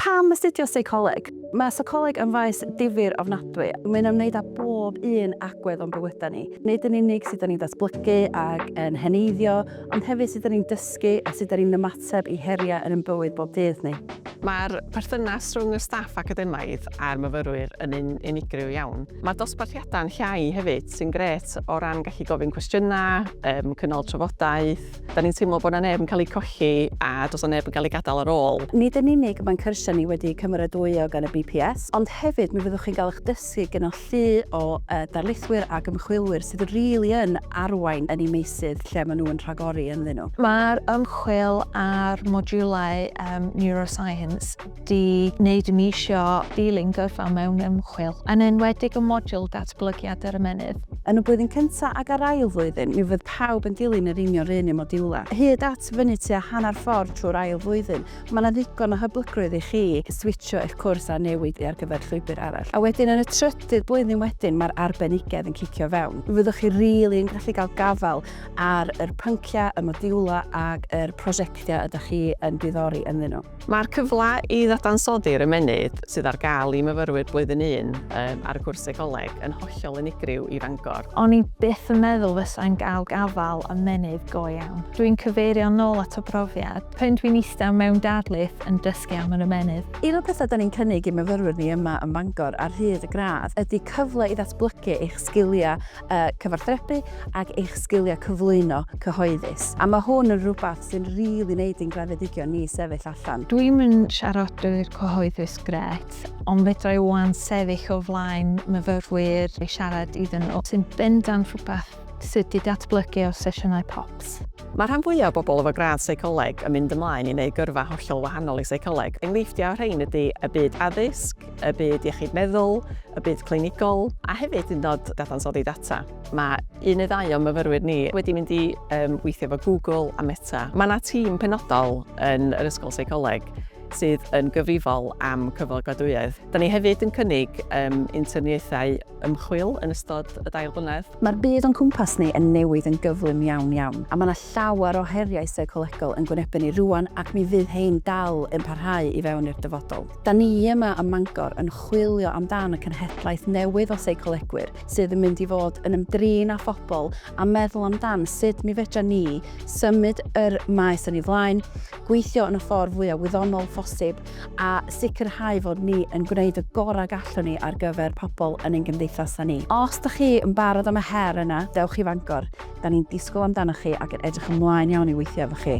Pam astudio seicoleg? Mae seicoleg yn faes difyr ofnadwy. Mae'n ymwneud â bob un agwedd o'n bywydau ni. Nid yn unig sut 'da ni'n datblygu ac yn heneiddio, ond hefyd sut 'da ni'n dysgu a sut 'da ni'n ymateb i heriau yn ein bywyd bob dydd ni. Mae'r perthynas rhwng y staff academaidd a'r myfyrwyr yn un unigryw iawn. Mae dosbarthiadau'n llai hefyd, sy'n grêt o ran gallu gofyn cwestiynau, cynnal trafodaeth. Da ni'n teimlo bod 'na neb yn cael eu colli a does 'na neb yn cael eu gadael ar ôl. Nid yn unig mae'n cyrsiau ni wedi'u cymeradwyo gan y BPS, ond hefyd mi fyddwch chi'n cael eich dysgu gan llu o darlithwyr ac ymchwilwyr sydd rili yn arwain yn eu meysydd lle maen nhw yn rhagori ynddyn nhw. Mae'r ymchwil a'r modiwlau neuroscience 'di wneud i mi isio dilyn gyrfa mewn ymchwil, yn enwedig y modiwl datblygiad yr ymennydd. Yn y blwyddyn cyntaf ac a'r ail flwyddyn, mi fydd pawb yn dilyn yr union 'run un modiwlau. Hyd at fyny tua hanner ffordd trwy'r ail flwyddyn, mae 'na ddigon o hyblygrwydd i chi switsio eich cwrs a newid ar gyfer llwybr arall. A wedyn yn y trydydd blwyddyn wedyn, mae'r arbenigedd yn cicio fewn. Mi fyddwch chi rili yn gallu cael gafael ar yr pynciau, y modiwlau ac yr prosiectiau ydych chi yn diddori ynddyn nhw. Mae'r cyfle i ddadansoddi'r ymennydd sydd ar gael i myfyrwyr blwyddyn un ar y cwrs Seicoleg yn hollol unigryw i Fangor. O'n i byth yn meddwl fysai'n gael gafael ymennydd go iawn. Dwi'n cyfeirio nôl at y brofiad pan dwi'n ista mewn darlith yn dysgu am yr ymennydd. Un o'r pethau 'da ni'n cynnig i'n myfyrwyr ni yma ym Mangor ar hyd y gradd ydy cyfle i ddatblygu eich sgiliau cyfathrebu ac eich sgiliau cyflwyno cyhoeddus. A mae hwn yn rhywbeth sy'n rili wneud i'n graddedigion ni sefyll allan. Dwi'm yn siaradwr cyhoeddus grêt, ond fedra i 'wan sefyll o flaen myfyrwyr i siarad iddyn nhw, sy'n bendant rhywbeth sydd 'di datblygu o sesiynau POPS. Mae rhan fwyaf o bobl efo gradd seicoleg yn mynd ymlaen i wneud gyrfa hollol wahanol i seicoleg. Enghreifftiau o'r rhain ydy y byd addysg, y byd iechyd meddwl, y byd clinigol, a hefyd hyd yn oed dadansoddi data. Mae un neu ddau o'n myfyrwyr ni wedi mynd i um, weithio efo Google a Meta. Mae yna tîm penodol yn yr Ysgol Seicoleg sydd yn gyfrifol am cyflogadwyedd. Da ni hefyd yn cynnig um, interniaethau ymchwil yn ystod y dair blynedd. Mae'r byd o'n cwmpas ni yn newid yn gyflym iawn iawn, a mae yna llawer o heriau seicolegol yn gwynebu ni rŵan ac mi fydd hein dal yn parhau i fewn i'r dyfodol. Da ni yma ym Mangor yn chwilio amdan y cenhedlaeth newydd o seicolegwyr sydd yn mynd i fod yn ymdrin â phobl a meddwl amdan sut mi fedra ni symud yr maes yn ei flaen, gweithio yn y ffordd fwyaf wyddonol phosib a sicrhau fod ni yn gwneud y gorau gallwn ni ar gyfer pobl yn ein gymdeithas ni. Os da chi yn barod am y her yna, dewch i Fangor. Da ni'n disgwyl amdanoch chi ac yn edrych ymlaen iawn i weithio efo chi.